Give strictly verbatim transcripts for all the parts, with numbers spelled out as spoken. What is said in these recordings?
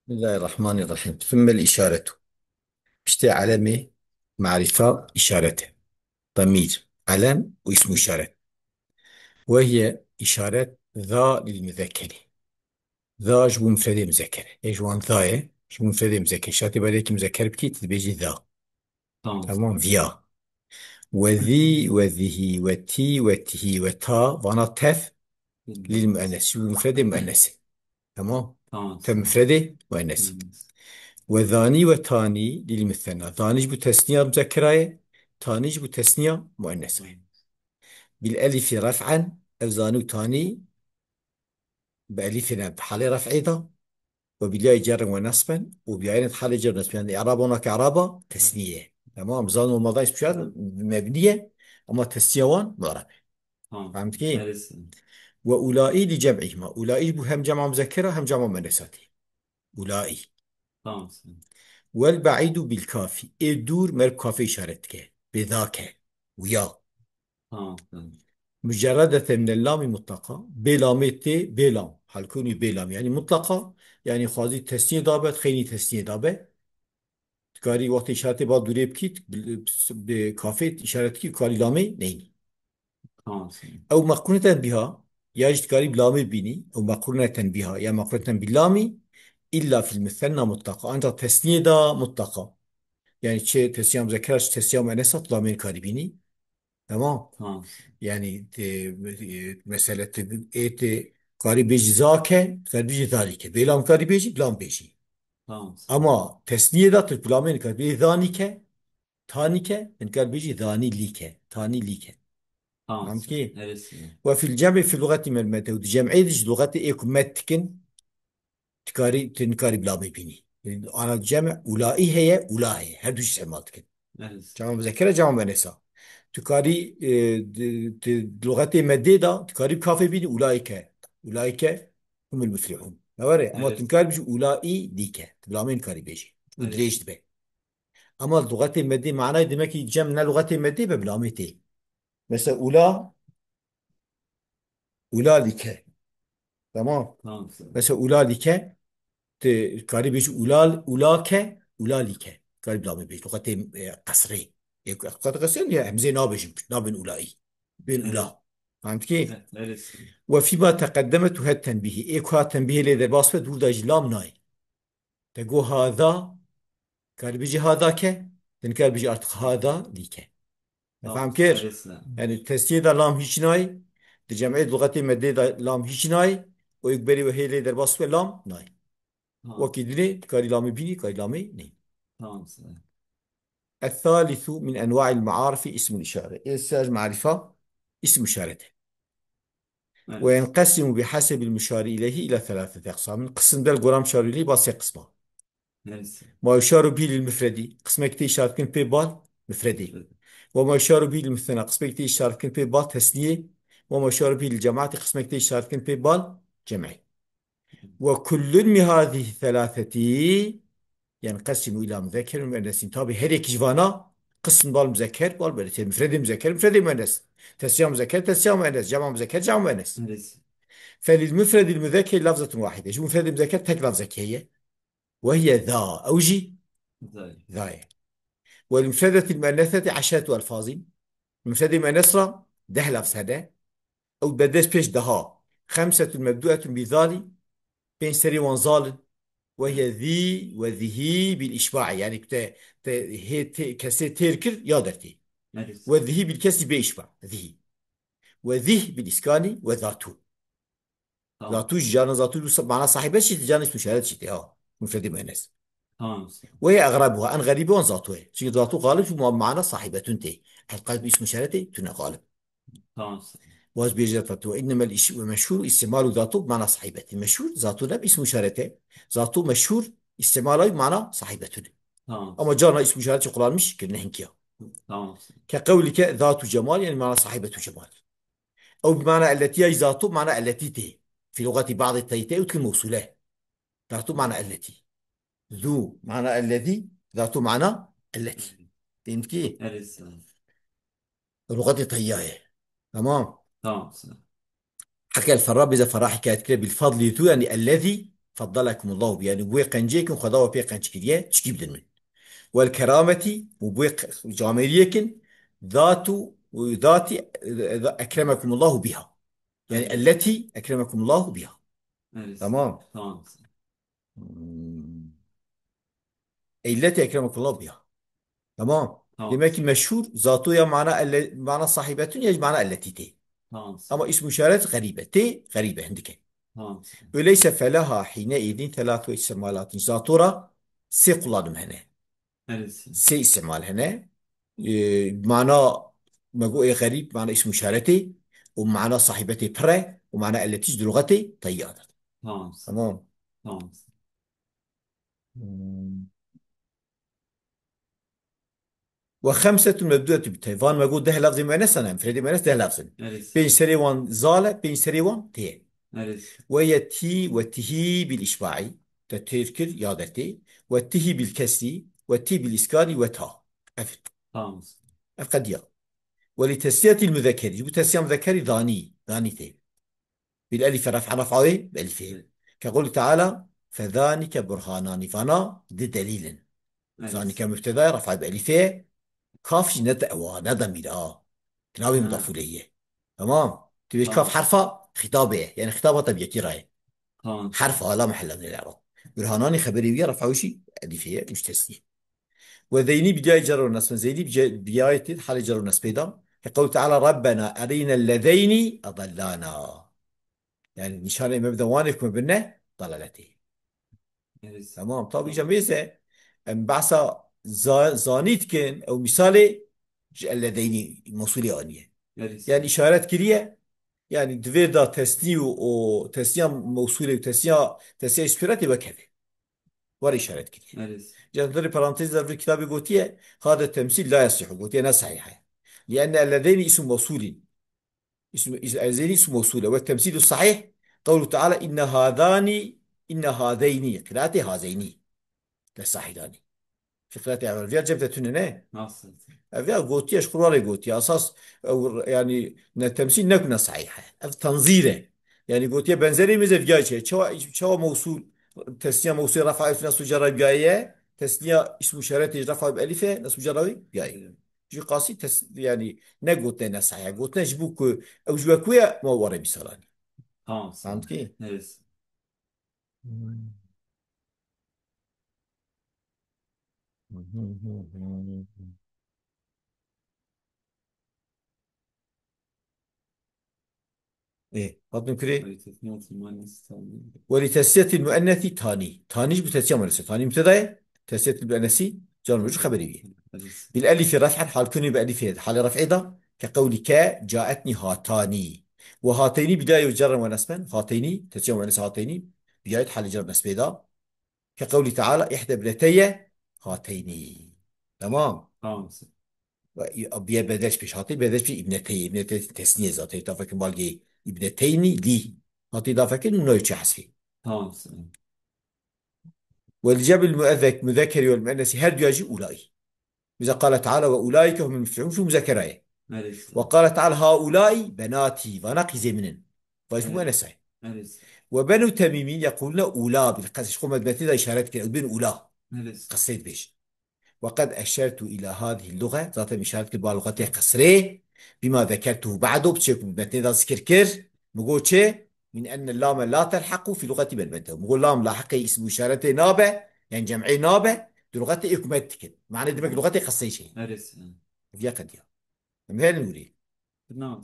Bismillahirrahmanirrahim. Thummel işaretu. Piştê elemê marifa işaret e. Damîr, elem û îsmû işaret. Ve hiye işaret za lil muzekkerî. Za ji bo mufredê muzekker e. Ê ji wan za ye, ji bo mufredê muzekker. Şatê berê yekî muzekker bikî, tu dibêjî za. Tamam. Tamam, viya. Ve zî, ve zihî, ve tî, ve tihî, ve ta, vana tef, lil muennes. Ji bo mufredê muennes e. Tamam. Tamam. Tef mufredê muennes. Muennes. Ve zanî ve tanî lil musenna. Zanî ji bo tesniya muzekkera ye, tanî ji bo tesniya muennes e. Bil elifî ref'en, ev zanî û tanî bi elîfê ne, di halê ref'ê de, ve bil yayî cerren ve nesben, û bi yayî ne di halê cerr nesben. Yani i'raba wana ke i'raba tesniye. Tamam, zan normalde îsm işaret mebniye, ama tesniye wan mu'reb e. Tamam. Fehmtî? Neresi? Ve ulaî li cem'ihima. Ulaî bu hem cem'a muzekkera hem cem'a muennesa tê. Ulaî. Tamam. Vel ba'îdu bil kafî. Ê dûr meriv kafê işaret dike. Bê zake. Wiya. Tamam. Mucerredeten minel lami mutlaka. Bê lamê tê, bê lam. Halkunî bê lam. Yani mutlaka, yani xwazî tesniyê dabe, xeynî tesniyê dabe. Dikarî wextê işaretê ba dûrê bikît, bi, bi kafê işaret dikî, karî lamê neynî. Tamam. Ew meqrûneten biha, ya jî dikarî bi lamê bînî, ew meqrûneten biha, ya meqrûneten bi lamî, illa fil musenna mutlaka. Ancak tesniyê da mutlaka. Yani çi tesniya muzekkera, çi tesniya muennesa, tu lamê karî bînî. Tamam. Tamam. Yani, e, e, mesele te, ê te karî bêjî zake, karî bêjî zalîke. Bêlam karî bêjî, lam bêjî. Tamam. Ama tesniyê de tu lamê karî bêjî zanîke, tanîke, in karî bêjî zanî lîke, tanî lîke. Tamam. Anladın ki? Neresi? Ve fil cem'i fil lugati mel mete. Di cem'ê de ji lugatê ê ku met dikin, Dikarî, tu nikarî bi lamê bînî. Ana cem ulaî heye, ula heye. Her du jî îstîmal dikin. Evet. Cema muzekkere, cema muennesa. Tu karî, e, di, di, di luxetê medê de, tu karî bi kafê bînî, ulaîke. Ulaîke humul muflihûn. Ne were? Ama Evet. tu nikarî bijî ulaî dîke. Tu bi lamê nikarî bêjî. Û Evet. dirêj dibe. Ama luxetê medê manayê demek ki cem ne luxetê medê be bi lamê tê. Mesela ula, ula like. Tamam. Tamam, sen. Mesela ula like, te karî bêjî ula, ula ke, ula like. Karî bi lamê bêjî. Luxetê, e, qesrê. E, luxetê qesrê ya hemzê nabêjin, nabên ulaî. Bên Evet. ula. Fehmtî? Evet, neresi? Ve fîma teqeddemet û het tenbîhî. Ê ku hat tenbîhê lê derbas be, dûr da jî lam nayê. Te got hada, kar bijî hada ke, din kar bijî artık hada dîke. Tamam, Feham kir? Neresi? Yani tesniyê de lam hiç nay, di cem'ê luxetê medê de lam hiç nay, o yek berî ve hêlê derbas ve lam nay. Ha. Wekî dinê, karî lamê bînî, karî lamê ney. Tamam, sen. الثالث من أنواع المعارف اسم الإشارة. Ê ser marifa, îsm işarete. Evet. وينقسم بحسب المشار إليه إلى ثلاثة أقسام. Qisim del goram şarîlî ba sê qisma. Neresi? ما يشار به للمفرد. Qismek tê işaret kin pê bal, mufredî. Evet. وما يشار به للمثنى. Qismek tê işaret kin pê bal, tesniyê. وما يشار به للجماعة. Qismek tê işaret kin pê bal, cem'ê. وكل من هذه الثلاثة ينقسم إلى مذكر ومؤنث. Tabi her yek ji vana qism bal muzekker, bal muennes. Mufredê muzekker, mufredê muennes. Tesniya muzekker, tesniya muennes. Cema muzekker, cema muennes. Evet. فللمفرد المذكر لفظة واحدة. Ji mufredê muzekker tek lafzek heye. وهي ذا. Ew jî Zay. ذا ye. وللمفردة المؤنثة عشرة ألفاظ. Mufredê muennes ra deh lafz hene. Ew berdest pêş daha. خمسة مبدوءة بذال. Pênc serê wan zal in. وهي ذي وذه بالإشباع. Yani te, te, hê, te, kesê têr kir ya dertê. Evet. وذه بالكسر بإشباع. ذه. وذه بالإسكان وذاتو. Tamam. Zatû jî, carna zatû jî mana sahîbe çî, carna îsm işaret çî tê, ha. Mufredî muennes. Tamam. Ve ye egrabûha, en xerîbê wan zatû ye. Çünkü zatû xalib jî ma-, mana sahîbetûn tê. El qelb îsm işaretê tune xalib. Tamam. Waz bêje zatû. Ve innemel iş-, ve meşhur îstimalû zatû mana sahîbetî. Meşhur zatû ne îsm işarete. Zatû meşhur îstimalay mana sahîbetûn. Tamam. Ama carna îsm işaret kullanmış kirine hinkiya. Tamam. Ke qewlike zatû cemal, yani mana sahîbetû cemal. Ew bi mana elletiya jî zatû mana elletî tê. Fî luxetî bazê teyî tê ew dikin mewsûle. Zatû mana elletî. Zû mana ellezî, zatû mana elletî. Fehmtî? Evet, sağ ol. Luxetê teyya ye. Tamam. Tamam, sağ ol. Heke el Ferra, bize Ferra hikayet kire bil fadli zû, yani ellezî Feddelekumullahu bi. Yani wê qencêkin Xweda we pê qenc kiriye, çikî bidin min. Wel kerameti, û wê q-, camêriyêkin, zatu, zati, ekremekumullahu biha. Yani elleti ekremekumullahu biha. Evet. Tamam. Tamam. Hmm. Elleti ekremekumullahu biha. Tamam. Tamam. Demek ki meşhur zato ya mana elle-, mana sahibetun ya mana elleti tê. Tamam. Ama ismu işaret garibe. Tê garibe hindike. Tamam. Öyleyse felaha hine idin thelâthu istimalatun. Zato ra sê kullanım hene. Evet. Sê istimal hene. Ee, mana me got ê garîb, mana îsm îşaretê û mana sahîbetê pir e û mana elletî ji di luxetê teyî adet. Tamam. Tamam. Tamam. Hmm. Ve xemsetun mebduetun bi te. Van me got deh lafzê muennes ne, mufredê muennes deh lafz in. Evet. Pênc serê wan zal e, pênc serê wan tê ye. Evet. Ve ye tî, ve tihî bil işbaî, te têr kir, ya dertê. Ve tihî bil kesrî, ve tî bil îskanî, ve ta. Ev. Tamam. Ev qediya. Ve li tesniyetil muzekkeri. Ji bo tesniya muzekkerî zanî, zanî tê. Bil elîfe ref'a, ref'a wê bi elîfê. Evet. Ke qewlî teala, fezanîke burhananî. Vana di delîl in. Evet. Zanîke mübtedayê, ref'a bi elîfê. Kaf jî ne te ewa, ne demîr a. Ti navê Ha. mudafû leyî ye. Tamam. Tu bêj kaf Tamam. herfa xîtabê ye. Yani xîtaba te bi yekî re ye. Tamam. Herf a la mehelle min el-i'rab. Burhananî xeberê wî ye, ref'a wî jî elîfê ye, û ji tesnî. Ve zeynî bidiyayê cer û nesbin. Zeynî bice-, biyayê tê, halê cer û nesbê de. Ke qewlî teala, Rabbena erîne lezeyni edellana. Yani nîşanê me bide wanê ku me birine dalaletê. Evet. Tamam, tabi Tamam. îca mêze, em behsa za-, zanî dikin, ew mîsalê ji elledeynî mewsûlê aniye. Evet. Yani îşaret kiriye, yani di vê de tesnî û, û tesniya mewsûlê û tesniya, tesniya îşaretê wek hev e. Were îşaret kiriye. Evet. Îca di parantez de vê kitabê gotiye, hada temsîl la yasihû, gotiye ne sahîh e. Lienne elledeynî îsm mewsûlîn. Îsm, îs-, elledeynî îsm mewsûl e. Ve temsîlu sahîh, qewlu teala, inne hadani, inne hadeynî. Qiraetê hazeynî. Ne sahîh danî. Fi qiraetê evvel. Viya cem de tune ne? Nasıl? Ev ya gotiye, ji Qur'anê gotiye. Esas, ew, yani, ne temsîl ne ku ne sahîh e. Ev tenzîr e. Yani gotiye benzerê mêze viya çi. Çawa, çawa mewsûl, tesniya mewsûlê ref'a elîf nesb û cerra biyayê ye. Tesniya îsm û îşaretê ji ref'a bi elîf e, nesb û cerra wî biyayê. Ji qasî tes-, yani ne gotine ne sahîh e. Gotine ji bo ku ew ji we ku ye, ma were mîsalanî. Tamam. Fehmkî? Evet. Ê, hatin kurê. Ve li tesniyetil muennesi tanî. Ve li tesniyetil muennesi tanî. Tanî ji bo tesniya muennesi. Tanî mübteda ye. Tesniyetil muennesi car û mecrûr xeberê wî ye. Evet. Bil elîfî ref'en, hal kunî bi elîfê, halê ref'ê de, ke qewlî ke caetnî hatanî. Ve hateynî bidayê û cerren ve nesben. Hateynî, tesniya muennesi hateynî. Bidayet halê cer nesbê de. Ke qewlî teala, ihde ibneteyye hateynî. Tamam. Tamam. Ve i-, biye bedeş pêş hatî, bedeş pêş ibneteyye, ibneteyye tesniye zaten. Tafekin balgê ibneteynî lî. Hatî dafekin nûna çi hesfî. Tamam. Ve li cebil muezzek-, muzekkeri vel muennesi her duya jî ulai. Bize qale teala ve ulaike humul muflihun şu muzekkera ye. Evet. Ve qale teala haulai benati, vana qîzê min in. Vaj bu Evet. muennesa ye. Evet. Ve benu Temîmîn yequlune ula bil qesr. Xwe me di metnê de îşaret kir. Ew bên ula. Evet. Qesrê dibêj. Ve qed eşertu ila hadihî luxe. Zaten îşaret kir ba luxetê qesrê. Bima zekertuhu ba'du. Bi çê ku bi metnê de zikir kir. Mi got çi? Min enne lame la telhaqu fî luxetî ben bente. Mi got lam lahiqê îsm û îşaretê nabe. Yani cem'ê nabe. Di luxetê ê ku me dikin. Mane demek luxetê qesrê şey. Evet. Viya qediya. Em her nûrî. Tamam.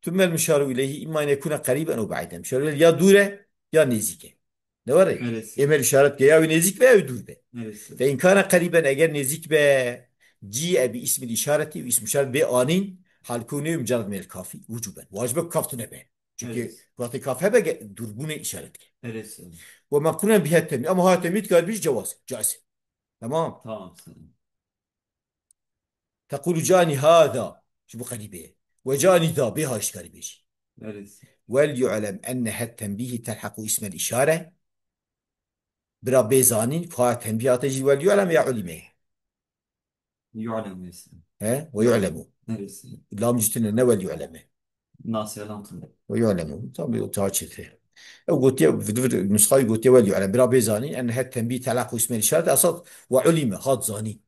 Tümmel müşaru ileyhi imma en yekune qeriben ew ba'iden. Müşaru ileyhi ya dûr e, ya nêzîk e. Ne were? Evet. Ê me îşaret ke ya wî nêzîk be, ya wî dûr be. Evet. Fe in kane qeriben, eger nêzîk be, cî'e bi ismil îşareti û ism îşaret bê anîn, hal kûnê mucerred minel kafî, wucuben. Wacib e kaf tune be. Çünkü Evet. wextê kaf hebe ge-, dûrbûnê îşaret ke. Evet. Ve meqrunen bi het temî. Ama ha temî dikar bir cevaz. Caiz. Tamam. Tamam. Tequlu cani hâzâ. Ji bo qerîbê ye. Ve cani zâ, bê ha ji karî bêjî. Evet. Wel yu'lem enne het tenbîhî telhequ ismel îşare. Bira bê zanîn, ku ha tenbîh hate jî wel yu'lem ya ulîme ye. Yu'lem mesela. He? Ve yu'lemu. Evet. Lam jî tune ne wel yu'leme. Nasıl lam tune. Ve yu'lemu. Tabii o ta çete. Ew gotiye, vir vir nusxa wî gotiye, "Wel yu'lem", bira bê zanîn, "ennehe tenbîh telhaqu ismel işaret", esas "ve ulime", hat zanîn.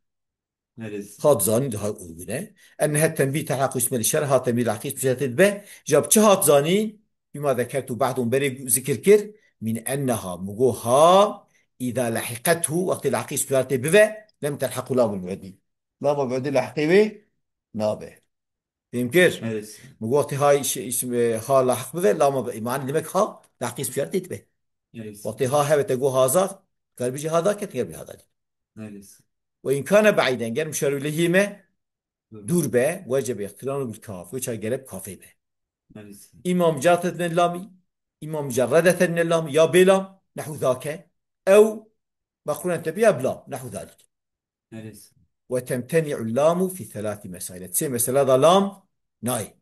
Neresi? Hat zanîn daha uygun e. "Ennehe tenbîh telhaqu ismel işaret", ha tenbîh lehqî ismel işaret dibe. Jab çi hat zanîn? "Bima zekertu ba'dun", berê zikir kir. "Min enneha", mi got ha, "îza lehiqethu", wextê lehqî ismel işaretê bive, "lem telhaqu lamul mu'edî". Lama mu'edî lehqê wê nabe. Fêm kir? Neresi? Mi got wextê ha iş, iş, e, ha lahiq bive, lama be, yani demek ha lehqî ismel işaretê dibe. Neresi? Wextê ha heve te got haza, kar bijî hada ke, te kar bijî hada. Neresi? "Ve in kane ba'iden", ger muşaru lehî me, Hı. dûr be, "vecebe iqtiranu bil kaf", wê çawa gerek kafê be. Neresi? "İmma mucerredeten lamî, imma mucerredeten lamî", ya bê lam, "nehu zake", ew meqrûnete bi ya bi lam, "nehu zalik". Neresi? "Ve temteni'u lamu fi thelâthi mesaile". Sê mesela da lam nayê. Neresi?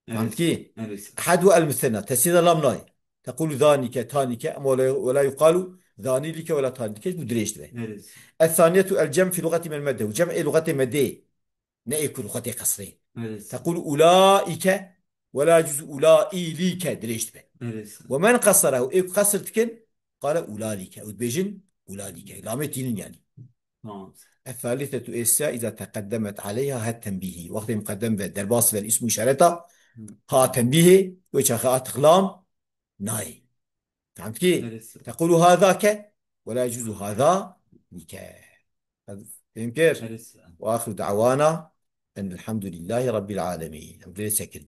Fehmtkî? Neresi? Ehad ve el müsenna, tesnî da lam nayê. "Tekulu zanike, tanike", ama "ve la, ve la yuqalu zanilike ve la tanilike", bu dirêj dibe. Neresi? "Es-saniyetu el cem fi lugati men medde", cem ê lugatê medê. Ne ê ku luxetê qesrê. Evet. Tekulu ulaike ve la yecuzu ulailike, dirêj dibe. Evet. Ve men qeserehu, ê ku qesr dikin, qale ulalike. Ew dibêjin ulalike. Lamê tînin yani. Tamam. Es-salisetu ê sê, iza teqeddemet aleyha het tenbîhi. Wextê muqeddem ve derbas ve ismu işareta, Hı. ha tenbîhê, wê çaxê atiq lam nayê. Fehmtkî? Evet. Tekulu hazake ve la yecuzu hazalike. Fehmkir? Evet. Ve ahiru da'wana enelhamdülillahi rabbil alemin. Em dilê sekin.